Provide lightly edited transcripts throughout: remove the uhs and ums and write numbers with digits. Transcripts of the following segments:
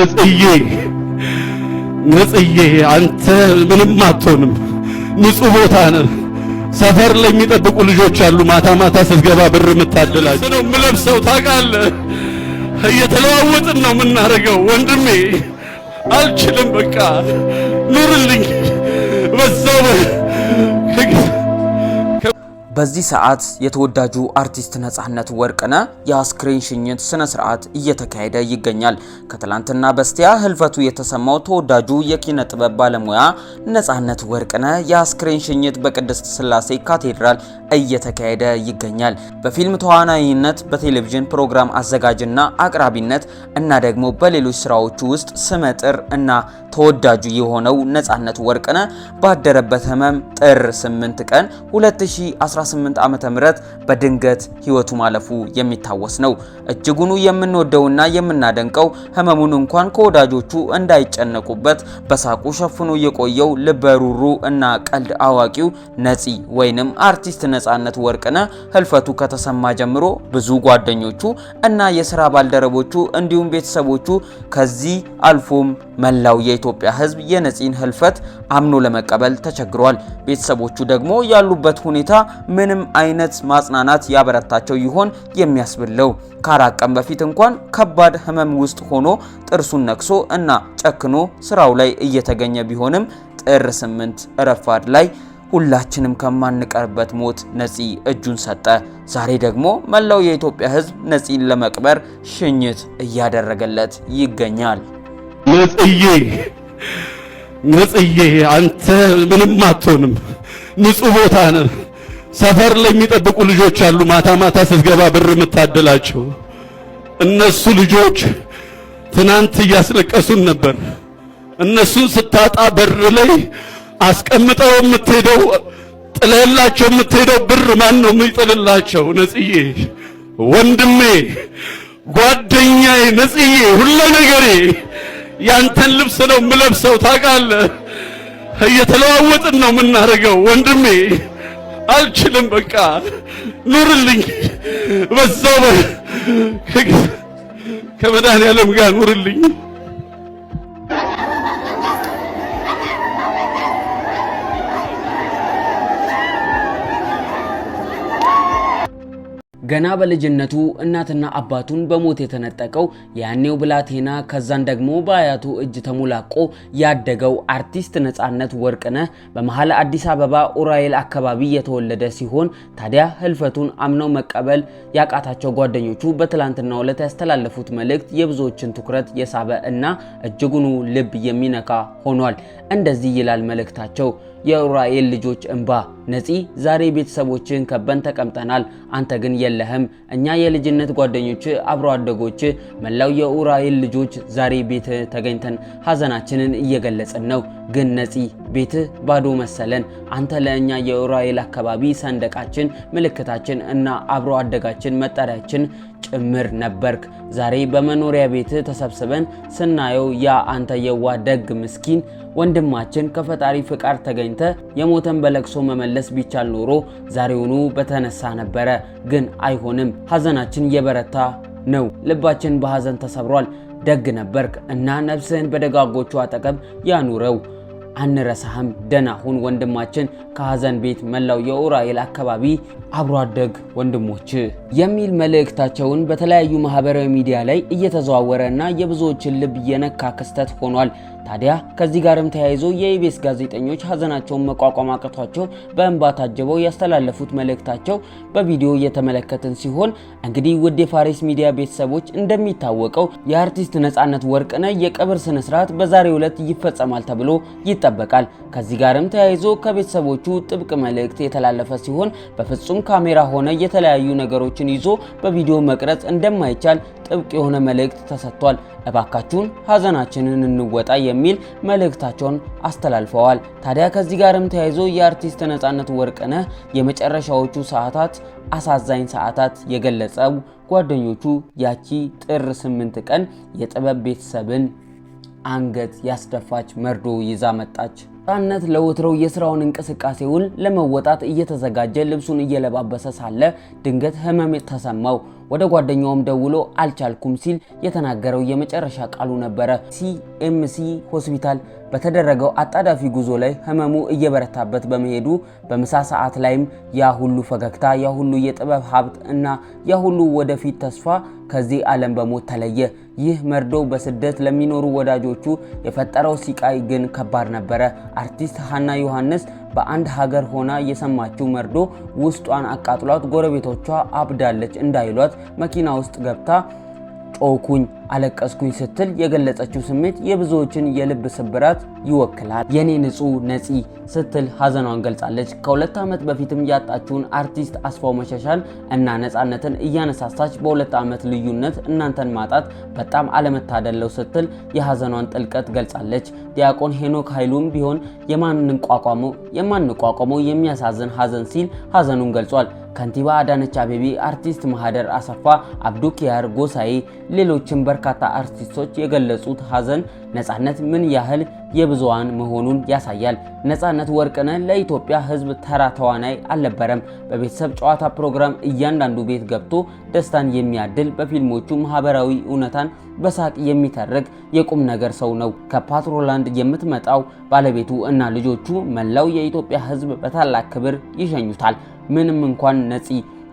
ነጽዬ፣ ነጽዬ፣ አንተ ምንም አትሆንም። ንጹህ ቦታ ነህ። ሰፈር ላይ የሚጠብቁ ልጆች አሉ። ማታ ማታ ስትገባ ብር የምታደላቸው ነው የምለብሰው። ታውቃለህ፣ እየተለዋወጥን ነው የምናደርገው። ወንድሜ አልችልም፣ በቃ ኑርልኝ በዛው። በዚህ ሰዓት የተወዳጁ አርቲስት ነጻነት ወርቅነህ የአስክሬን ሽኝት ስነ ስርዓት እየተካሄደ ይገኛል። ከትላንትና በስቲያ ህልፈቱ የተሰማው ተወዳጁ የኪነ ጥበብ ባለሙያ ነጻነት ወርቅነህ የአስክሬን ሽኝት በቅድስት ስላሴ ካቴድራል እየተካሄደ ይገኛል። በፊልም ተዋናይነት፣ በቴሌቪዥን ፕሮግራም አዘጋጅና አቅራቢነት እና ደግሞ በሌሎች ስራዎቹ ውስጥ ስመጥር እና ተወዳጁ የሆነው ነጻነት ወርቅነህ ባደረበት ህመም ጥር 8 ቀን 2018 ዓ.ም በድንገት ህይወቱ ማለፉ የሚታወስ ነው። እጅጉኑ የምንወደውና የምናደንቀው ህመሙን እንኳን ከወዳጆቹ እንዳይጨነቁበት በሳቁ ሸፍኖ የቆየው ልበሩሩ እና ቀልድ አዋቂው ነፂ ወይንም አርቲስት ነጻነት ወርቅነህ ህልፈቱ ከተሰማ ጀምሮ ብዙ ጓደኞቹ እና የስራ ባልደረቦቹ እንዲሁም ቤተሰቦቹ ከዚህ አልፎም መላው የኢትዮጵያ ህዝብ የነፂን ህልፈት አምኖ ለመቀበል ተቸግሯል። ቤተሰቦቹ ደግሞ ያሉበት ሁኔታ ምንም አይነት ማጽናናት ያበረታቸው ይሆን የሚያስብለው። ከአራት ቀን በፊት እንኳን ከባድ ህመም ውስጥ ሆኖ ጥርሱን ነክሶ እና ጨክኖ ስራው ላይ እየተገኘ ቢሆንም ጥር 8 ረፋድ ላይ ሁላችንም ከማንቀርበት ሞት ነፂ እጁን ሰጠ። ዛሬ ደግሞ መላው የኢትዮጵያ ህዝብ ነፂን ለመቅበር ሽኝት እያደረገለት ይገኛል። ነጽዬ፣ ነጽዬ፣ አንተ ምንም አትሆንም። ንጹህ ቦታ ነህ። ሰፈር ላይ የሚጠብቁ ልጆች አሉ። ማታ ማታ ስትገባ ብር የምታደላቸው እነሱ ልጆች ትናንት እያስለቀሱን ነበር። እነሱን ስታጣ በር ላይ አስቀምጠው የምትሄደው፣ ጥለላቸው የምትሄደው ብር ማን ነው የሚጥልላቸው? ነጽዬ ወንድሜ፣ ጓደኛዬ፣ ነጽዬ ሁለ ነገሬ፣ ያንተን ልብስ ነው የምለብሰው። ታውቃለህ፣ እየተለዋወጥን ነው የምናደርገው። ወንድሜ አልችልም፣ በቃ ኑርልኝ፣ በዛው ከመድኃኒዓለም ጋር ኑርልኝ። ገና በልጅነቱ እናትና አባቱን በሞት የተነጠቀው ያኔው ብላቴና ከዛን ደግሞ በአያቱ እጅ ተሞላቆ ያደገው አርቲስት ነጻነት ወርቅነህ በመሃል አዲስ አበባ ኡራኤል አካባቢ የተወለደ ሲሆን ታዲያ ህልፈቱን አምነው መቀበል ያቃታቸው ጓደኞቹ በትላንትናው ዕለት ያስተላለፉት መልእክት የብዙዎችን ትኩረት የሳበ እና እጅጉኑ ልብ የሚነካ ሆኗል። እንደዚህ ይላል መልእክታቸው። የኡራኤል ልጆች እንባ። ነፂ፣ ዛሬ ቤተሰቦችን ከበን ተቀምጠናል፣ አንተ ግን የለህም። እኛ የልጅነት ጓደኞች፣ አብሮ አደጎች፣ መላው የኡራኤል ልጆች ዛሬ ቤት ተገኝተን ሀዘናችንን እየገለጽን ነው። ግን ነፂ፣ ቤትህ ባዶ መሰለን። አንተ ለእኛ የኡራኤል አካባቢ ሰንደቃችን፣ ምልክታችን እና አብሮ አደጋችን፣ መጠሪያችን ጭምር ነበርክ። ዛሬ በመኖሪያ ቤት ተሰብስበን ስናየው ያ አንተ የዋ ደግ ምስኪን ወንድማችን ከፈጣሪ ፍቃድ ተገኝተ የሞተን በለቅሶ መመለስ ቢቻል ኖሮ ዛሬውኑ በተነሳ ነበረ። ግን አይሆንም። ሀዘናችን የበረታ ነው። ልባችን በሀዘን ተሰብሯል። ደግ ነበርክ እና ነፍስህን በደጋጎቹ አጠገብ ያኑረው። አንረሳህም። ደህና ሁን ወንድማችን። ከሀዘን ቤት መላው የኡራኤል አካባቢ አብሮ አደግ ወንድሞች የሚል መልእክታቸውን በተለያዩ ማህበራዊ ሚዲያ ላይ እየተዘዋወረ እና የብዙዎችን ልብ የነካ ክስተት ሆኗል። ታዲያ ከዚህ ጋርም ተያይዞ የኢቢኤስ ጋዜጠኞች ሀዘናቸውን መቋቋም አቅቷቸው በእንባ ታጅበው ያስተላለፉት መልእክታቸው በቪዲዮ እየተመለከትን ሲሆን፣ እንግዲህ ውድ የፋሪስ ሚዲያ ቤተሰቦች፣ እንደሚታወቀው የአርቲስት ነጻነት ወርቅነህ የቀብር ስነ ስርዓት በዛሬው ዕለት ይፈጸማል ተብሎ ይጠበቃል። ከዚህ ጋርም ተያይዞ ከቤተሰቦቹ ጥብቅ መልእክት የተላለፈ ሲሆን በፍጹም ካሜራ ሆነ የተለያዩ ነገሮችን ይዞ በቪዲዮ መቅረጽ እንደማይቻል ጥብቅ የሆነ መልእክት ተሰጥቷል። እባካችሁን ሀዘናችንን እንወጣ የሚል መልእክታቸውን አስተላልፈዋል። ታዲያ ከዚህ ጋርም ተያይዞ የአርቲስት ነጻነት ወርቅነህ የመጨረሻዎቹ ሰዓታት፣ አሳዛኝ ሰዓታት የገለጸው ጓደኞቹ ያቺ ጥር 8 ቀን የጥበብ ቤተሰብን አንገት ያስደፋች መርዶ ይዛ መጣች። ነጻነት ለወትሮው የስራውን እንቅስቃሴውን ለመወጣት እየተዘጋጀ ልብሱን እየለባበሰ ሳለ ድንገት ህመም ተሰማው። ወደ ጓደኛውም ደውሎ አልቻልኩም ሲል የተናገረው የመጨረሻ ቃሉ ነበረ። ሲኤምሲ ሆስፒታል በተደረገው አጣዳፊ ጉዞ ላይ ህመሙ እየበረታበት በመሄዱ በምሳ ሰዓት ላይም ያ ሁሉ ፈገግታ፣ ያ ሁሉ የጥበብ ሀብት እና ያ ሁሉ ወደፊት ተስፋ ከዚህ ዓለም በሞት ተለየ። ይህ መርዶ በስደት ለሚኖሩ ወዳጆቹ የፈጠረው ሲቃይ ግን ከባድ ነበረ። አርቲስት ሀና ዮሐንስ በአንድ ሀገር ሆና የሰማችው መርዶ ውስጧን አቃጥሏት ጎረቤቶቿ አብዳለች እንዳይሏት መኪና ውስጥ ገብታ ጮኩኝ፣ አለቀስኩኝ ስትል የገለጸችው ስሜት የብዙዎችን የልብ ስብራት ይወክላል። የኔ ንጹህ ነፂ ስትል ሀዘኗን ገልጻለች። ከ2 ዓመት በፊትም ያጣችውን አርቲስት አስፋው መሸሻን እና ነፃነትን እያነሳሳች በ2 ዓመት ልዩነት እናንተን ማጣት በጣም አለመታደለው ስትል የሀዘኗን ጥልቀት ገልጻለች። ዲያቆን ሄኖክ ኃይሉም ቢሆን የማንቋቋመው የሚያሳዝን ሀዘን ሲል ሀዘኑን ገልጿል። ከንቲባ አዳነች አቤቤ፣ አርቲስት ማህደር አሰፋ፣ አብዱ ኪያር ጎሳዬ፣ ሌሎችም በርካታ አርቲስቶች የገለጹት ሀዘን ነፃነት ምን ያህል የብዙሃን መሆኑን ያሳያል። ነፃነት ወርቅነህ ለኢትዮጵያ ሕዝብ ተራ ተዋናይ አልነበረም። በቤተሰብ ጨዋታ ፕሮግራም እያንዳንዱ ቤት ገብቶ ደስታን የሚያድል፣ በፊልሞቹ ማህበራዊ እውነታን በሳቅ የሚተርክ የቁም ነገር ሰው ነው። ከፓትሮላንድ የምትመጣው ባለቤቱ እና ልጆቹ መላው የኢትዮጵያ ሕዝብ በታላቅ ክብር ይሸኙታል። ምንም እንኳን ነፂ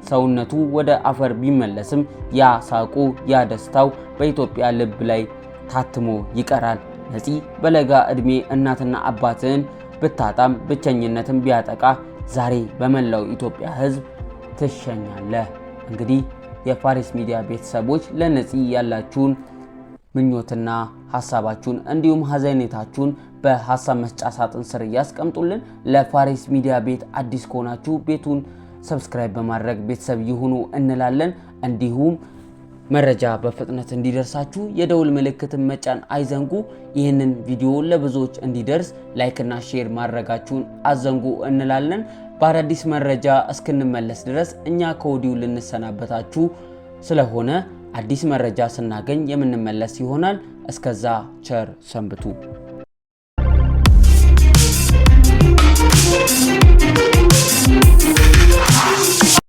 ሰውነቱ ወደ አፈር ቢመለስም ያ ሳቁ፣ ያ ደስታው በኢትዮጵያ ልብ ላይ ታትሞ ይቀራል። ነፂ በለጋ እድሜ እናትና አባትን ብታጣም ብቸኝነትን ቢያጠቃ ዛሬ በመላው ኢትዮጵያ ሕዝብ ትሸኛለህ። እንግዲህ የፋሪስ ሚዲያ ቤተሰቦች ለነፂ ያላችሁን ምኞትና ሀሳባችሁን እንዲሁም ሀዘኔታችሁን በሀሳብ መስጫ ሳጥን ስር እያስቀምጡልን። ለፋሪስ ሚዲያ ቤት አዲስ ከሆናችሁ ቤቱን subscribe በማድረግ ቤተሰብ ይሁኑ እንላለን። እንዲሁም መረጃ በፍጥነት እንዲደርሳችሁ የደውል ምልክትን መጫን አይዘንጉ። ይህንን ቪዲዮ ለብዙዎች እንዲደርስ like ና share ማድረጋችሁን አትዘንጉ እንላለን። በአዳዲስ መረጃ እስክንመለስ ድረስ እኛ ከወዲሁ ልንሰናበታችሁ ስለሆነ አዲስ መረጃ ስናገኝ የምንመለስ ይሆናል። እስከዛ ቸር ሰንብቱ።